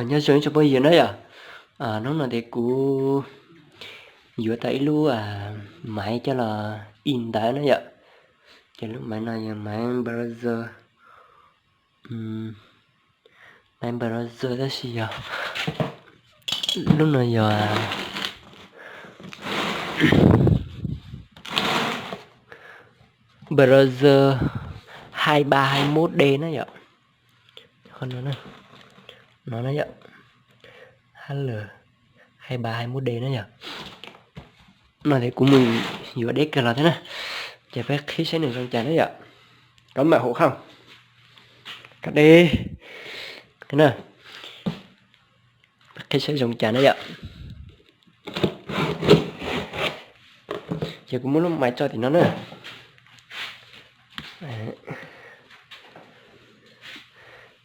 Nyob zoo ib tsoom phooj ywg na yom, hnub no ces kuv yuav tau ib lub maiv coj los ib ntawv na yom. Ces lub maiv no yog maiv browser, maiv browser tab sis yog lub no yog browser hai ba hai mốt D na yom. No na yom, H L hai ba hai mốt D na yom. No ces kuv mus yuav deb kawg los thiab na, ces peb qhib saib nws zoo cas na yom. Có mạng hộ không? Có đi. Peb qhib saib zoo cas na yom. Ces kuv muab lub maiv tso tim no na.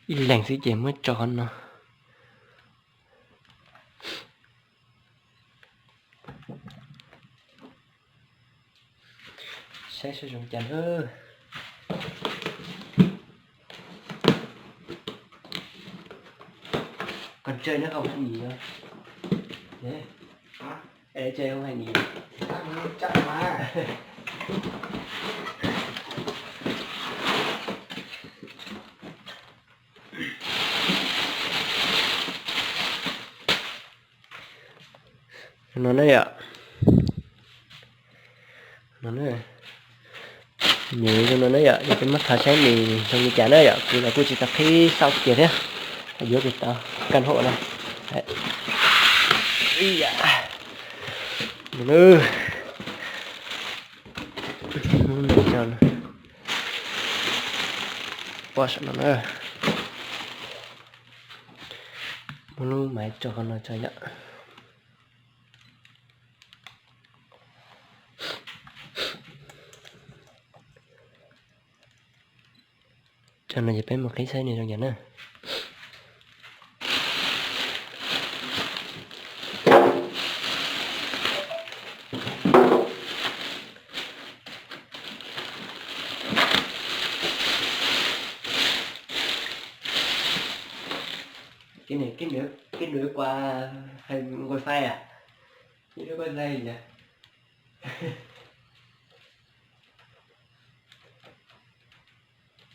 Ib leeg xwb ces muab tso qhov no. Saib seb zoo cas na. Còn chơi nữa không hay nghỉ rồi? Ê, chơi không hay nghỉ? No na yom. No na. Nws zoo no na yom, yog peb muab thov saib nws zoo li cas na yom, kuv los kuj tsis tau qhib xauj kiag thiab. Yuav tsis tau căn hộ na. Pom saum no na. Muab lub maiv tso qhov no tso yom. Tsam no ces peb mus qhib saib nws zoo cas na. Cái này kết nối, kết nối qua hay wifi à? Kết nối qua dây nhỉ?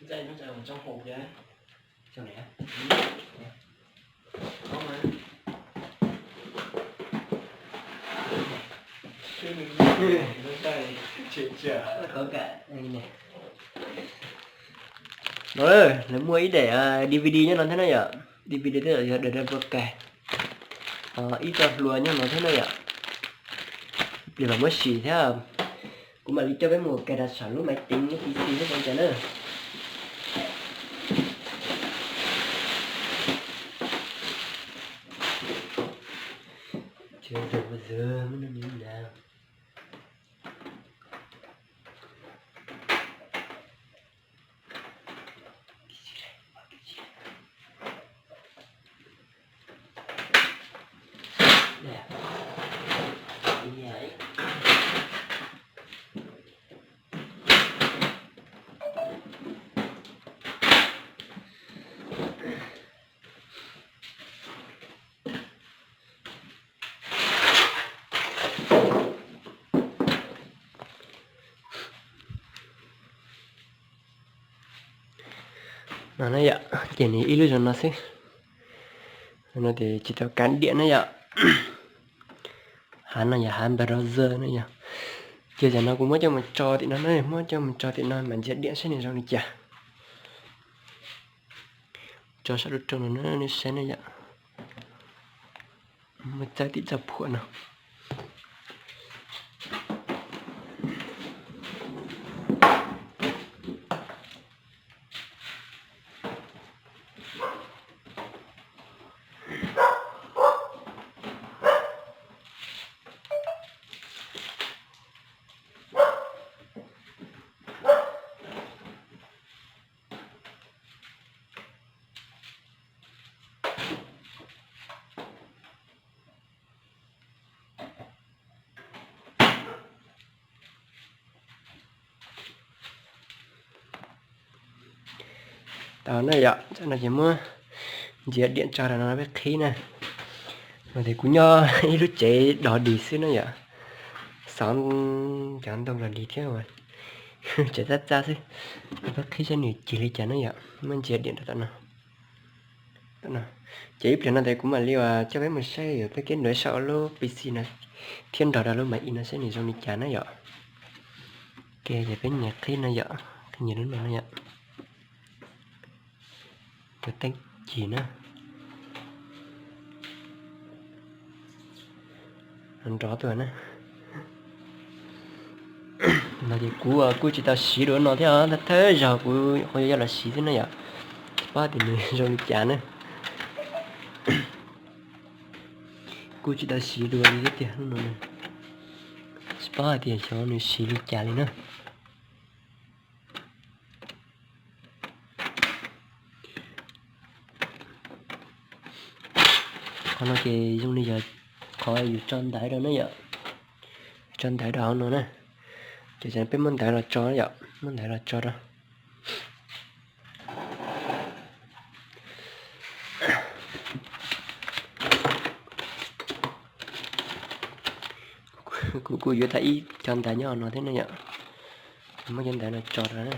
Dây nó chạy ở trong hộp kìa. Trong này á? Có mà. Nó chạy, chạy, chạy. Có cả đây này. Lawv muaj ib daim D V D nyob no thiab na yom. D V D twb yog Dragon Ball Kai. Ib co hlua nyob no thiab na yom. Plis mam muab sim thiab. Kuv mam li coj peb mus cài đặt saum lub máy tính lub P C thiab zoo cas na. No na yom, ces nws ib lub zoo no xwb. No ces tsis tau kav diam na yom. Hav no yog hav browser na yom. Ces tam no kuv muab coj mus tso tim no na, muab coj mus tso tim no mas ntsia diam saib nws zoo li cas. Tso sab rau rau no na, nej saib na yom. Muab txawb tim txoj phuam no. Tau na yom, cov no ces muab ntsia diam tso rau no peb qhib na. Mas tias kuv nyob ib lub tsev dog dig xwb na yom, xov cov ntoo los dig thiab, tsev txaj txaj xwb. Peb qhib saib nws cig li cas na yom, muab ntsia diam rau tom no. Ces ib pliag no ces kuv mam li coj peb mus saib yuav peb kev nrov saum lub P C no thiab nrog rau lub Mac ib no saib nws zoo li cas na yom. Ok, ces peb nyias qhib no yom, qhib nyias lub no na yom. Cov teeb cig na, nrov tuaj na. No ces kuv kuj tsis tau siv dua no thiab, thawj zaug kuv qhov yuav los siv xwb na yom. Tsis paub tias nws zoo li cas na. Kuj tsis tau siv dua li thiab tiag, tsis paub hais tias xyov nws siv li cas li na. Qhov no ces zoo li yog qhov yus tso ntawv rau na yom. Tso ntawv rau hauv no na. Ces peb muab ntawv los tso yom, muab ntawv los tso rau. Kuv kuj yuav tau ib co ntawv nyob hauv no thiab na yom. Muab cov ntawv no tso rau.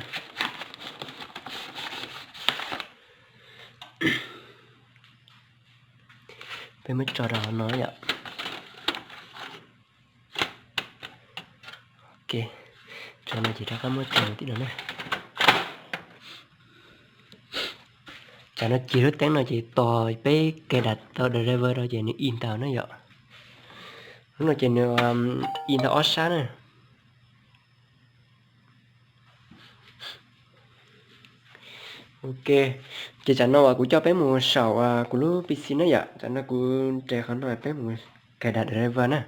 Peb muab tso rau hauv no yom. Ok, tso no ces rov qab muab tso tim no na. Cov no ces lub teeb no ces tos peb cài đặt tau driver rau ces nws i ntawd na yom. Lub no ces nws i ntawd ob sab na. Ok, ces tsam no uas kuv coj peb mus saum kuv lub P C na yom, tsam no kuv nres qhov no peb mus cài đặt driver na.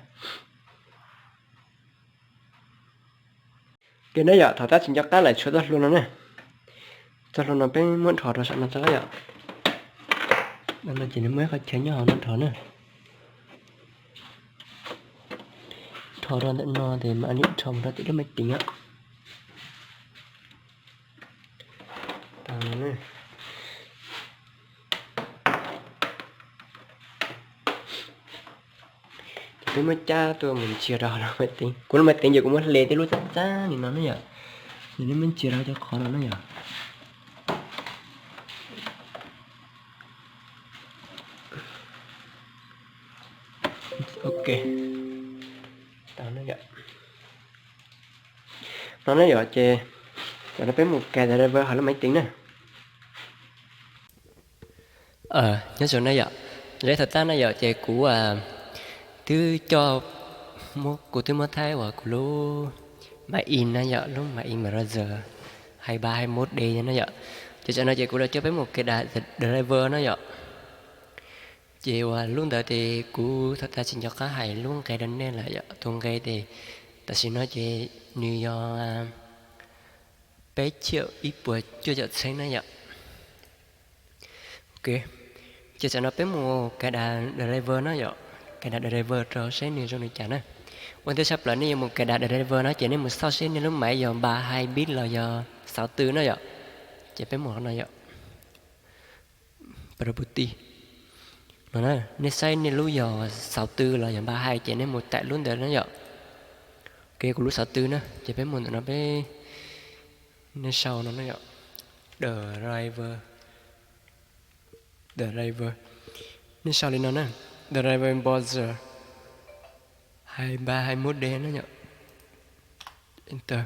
Ok na yom, thaum tab tsis nco qab lawm tshuav txoj hlua no na. Txoj hlua no peb muab dhos rau saum no tso yom. No ces nws muaj ib qhov chaw nyob hauv no dhos na. Dhos rau ntawm no ces mam li dhos mus rau tim lub maiv tiv yom. Ces peb muab cab tuaj mus ntsia rau hauv lub maiv tiv. Kuv lub maiv tiv ces kuv muab hle tej lub txaj txaj li no na yom. Ces nej muab ntsia rau cov qhov no na yom. Ok, tau na yom. No na yom, ces cov no peb mus cài driver hauv lub maiv tiv na. Nyob zoo na yom, zeb thaum tab na yom, ces kuv twb coj, kuv twb muab thaij uas kuv lub Mac ib na yom, lub Mac ib Motorola hai ba hai mốt D na yom. Ces tsam no ces kuv los coj peb mus cài đặt driver na yom. Ces uas lub ntawd ces kuv thaum tab tsis nco qab hais lub nqe rau nej lawm yom, tus nqe ces tam sim no ces nws yog peb triệu ib puas cuaj caum txheeb na yom. Ok, ces tsam no peb mus cài đặt driver na yom, cài đặt driver rau seb nws zoo li cas na. Ua ntej tshaj plaws nej yuav mus cài đặt driver no ces nej mus xauj seb nej lub maiv yog ba hai bit los yog sáu tư na yom. Ces peb mus no yom. Property. No na, nej saib nej lub yog sáu tư los yog ba hai ces nej mus tải lub ntawd na yom. Ok, kuv lub sáu tư na, ces peb mus ntawm no peb, nej sau no na yom. Driver. Driver. Nej sau li no na. Driver browser hai ba hai mốt D na yom. Enter.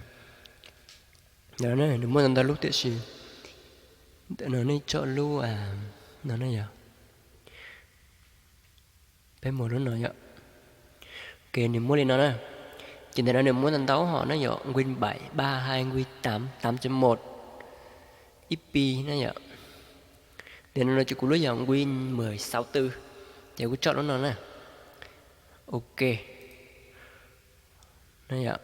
Nws muaj ntau ntau lub tiam sis ntawm no nej tso lub no na yom. Peb mus lub no yom. Ok, nws muaj li no na. Ces ntawm no nws muaj ntau ntau hom na yom, nqi bảy, ba hai, nqi tám, tám chấm một, ib pi na yom. Ntawm no ces kuv lub yog nqi mười sáu tư, ces kuv tso lub no na. Ok. Na yom.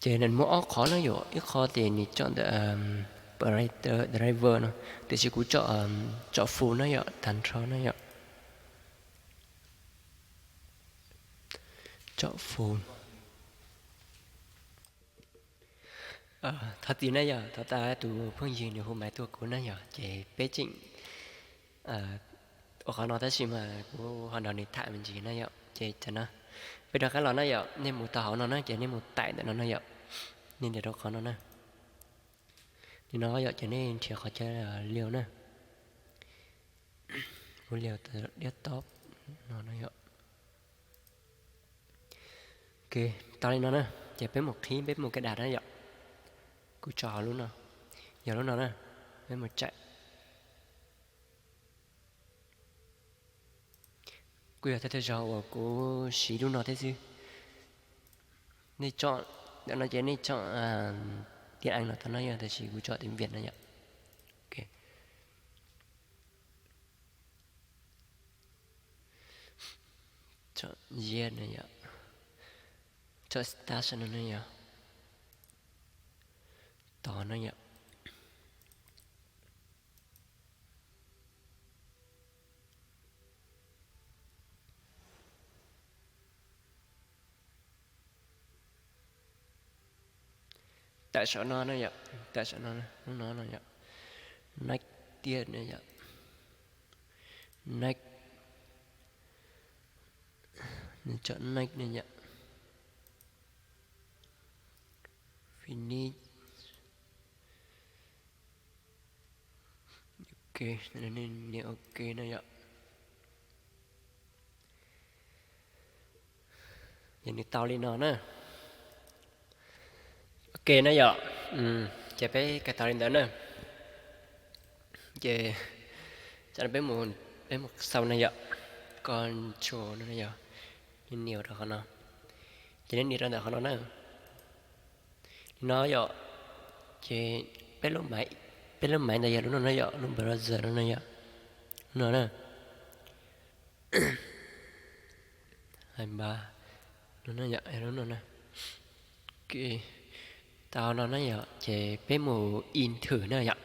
Ces nws muaj ob qhov na yom, ib qho ces nws tso ntawm driver no, tiam sis kuv tso full na yom, tag nrho na yom. Tso full. Thov txim na yom, thov txim tus phooj ywg nws hu maiv tuaj kuv na yom, ces peb tseem ua qhov no tab sis mas kuv ho nrog nws tham me ntsis na yom, ces tam no peb rov qab los na yom, nej mus tau hauv no na ces nej mus taim ntawm no na yom, nej ntiav rau qhov no na. Nim no yom ces nej nrhiav qhov chaw live na, kuv live desktop no na yom. Ok, tau li no na, ces peb mus qhib peb mus ka das na yom. Kuv tso hauv lub no, yog lub no na, peb mus tsaim. Kuj yog thawj thawj zaug uas kuv siv lub no thiab xwb. Nej tsom, ntawm no ces nej tsom tiếng Anh los tau no yom, tab sis kuv tsom tiếng Việt no yom. Tsom yes no yom, tsom start no na yom, tos no yom. Tawm saum no na yom, tawm saum no, lub no no yom, next tiag na yom, next, nws tsom next na yom, finish. Ok, nias ok na yom. Ces nws tau li no na. Ok na yom, ces peb kawm tau li ntawd na. Ces tam no peb mus, peb mus xau na yom, control no na yom, nias rau qhov no, ces nej nias rau ntawm qhov no na. Li no yom, ces peb lub maiv, peb lub maiv ntawd yog lub no na yom, lub browser no na yom, lub no na. Hais npab no na yom, lub no na. Ok, tau no na yom, ces peb mus in thwm na yom.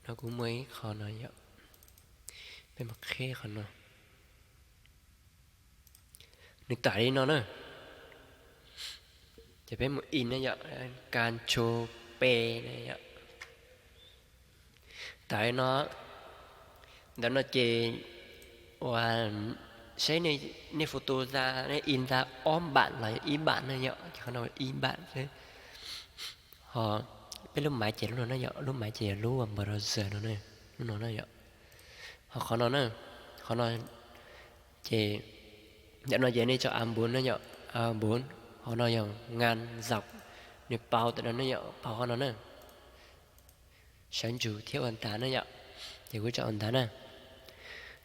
No kuv muaj ib qho no yom, peb mus qhib qhov no. Nws tawm li no na. Ces peb mus in na yom, control P na yom. Tawm li no, ntawm no ces ua saib nej foto ra, nej in ra ob npam los ib npam na yom, ces qhov no ib npam xwb. Ho peb lub maiv ces lub no na yom, lub maiv ces yog lub browser no, lub no na yom. Ho qhov no na, qhov no ces, ntawm no ces nej tso a bốn na yom, a bốn, qhov no yog ngan zaum, nws pauv ntawm no na yom, pauv qhov no na. Sawv ntsug thiab ua ntag na yom, ces kuv tso ua ntag na.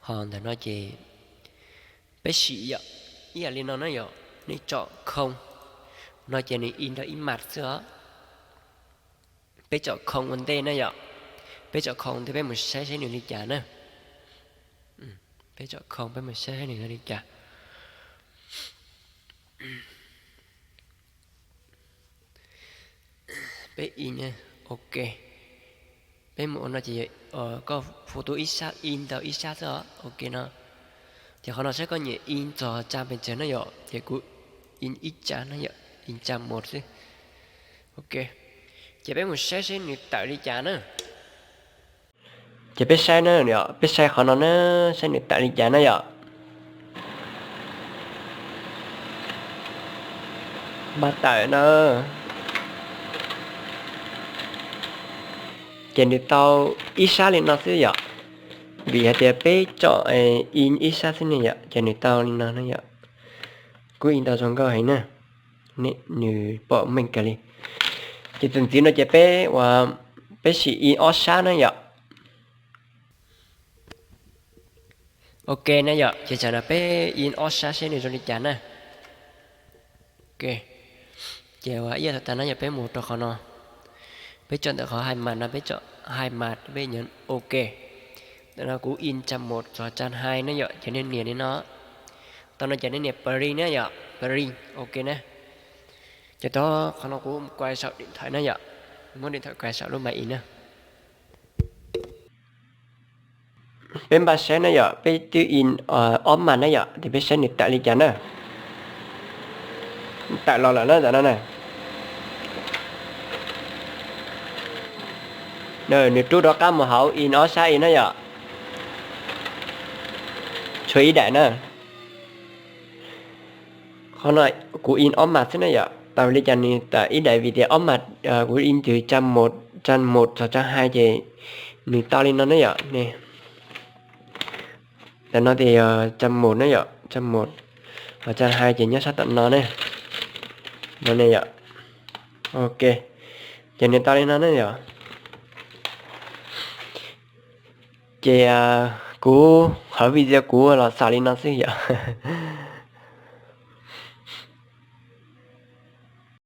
Ho ntawm no ces peb sim yom, ib yam li no na yom, nej tso không no ces nws in rau ib mas xwb os. Peb tso không ua ntej na yom, peb tso không ua ntej peb mus saib saib nws li cas na. Peb tso không peb mus saib saib nws li cas. Peb in, ok. Peb mus ua no ces koj foto ib sab, in tau ib sab xwb os, ok no. Ces qhov no saib koj nyiam in txog tsab pes tsawg na yom, ces kuv in ib tsab na yom, in tsab một xwb. Ok, ces peb mus saib saib nws tawm li cas na. Ces peb saib na, peb saib qhov no na, saib nws tawm li cas na yom. Npaj tawm na. Ces nws tau ib sab li no xwb yom. Vim hais tias peb tsom in ib sab xwb ne yom, ces nws tau li no na yom. Kuj in tau zoo nkauj heev na. Nws pom meej kawg li. Ces txuas ntxiv no ces peb ua, peb sim in ob sab na yom. Ok na yom, ces tsam no peb in ob sab seb nws zoo li cas na. Ok, ces ua ib yam tag na yom, peb mus rau qhov no. Peb tsom ntawm qhov hais mas no, peb tsom hais mas peb nyob ok. Ntawm no kuv in tsab một txog tsab hai na yom, ces nej nias li no. Tau no ces nej nias print na yom, print, ok na. Ces tau qhov no kuv kuaj saum điện thoại na yom, muab điện thoại kuaj saum lub maiv ib na. Peb npaj saib na yom, peb twb in ob mas na yom, ces peb saib nws tawm li cas na. Tawm los lawm na, tam no na. Nws rub rov qab mus hauv in ob sab in na yom. Tshuav ib daim na. Qhov no kuv in ob mas xwb na yom. Tau li cas nws tawm ib daim vim tias ob mas, kuv in tus trang một, trang một txog trang hai ces nws tau li no na yom. Ntawm no ces yog trang một na yom, trang một, ho trang hai ces nyob sab tom no ne. No ne yom. Ok, ces nws tau li no ne yom. Ces kuv hauv video kuv los xaus li no xwb yom.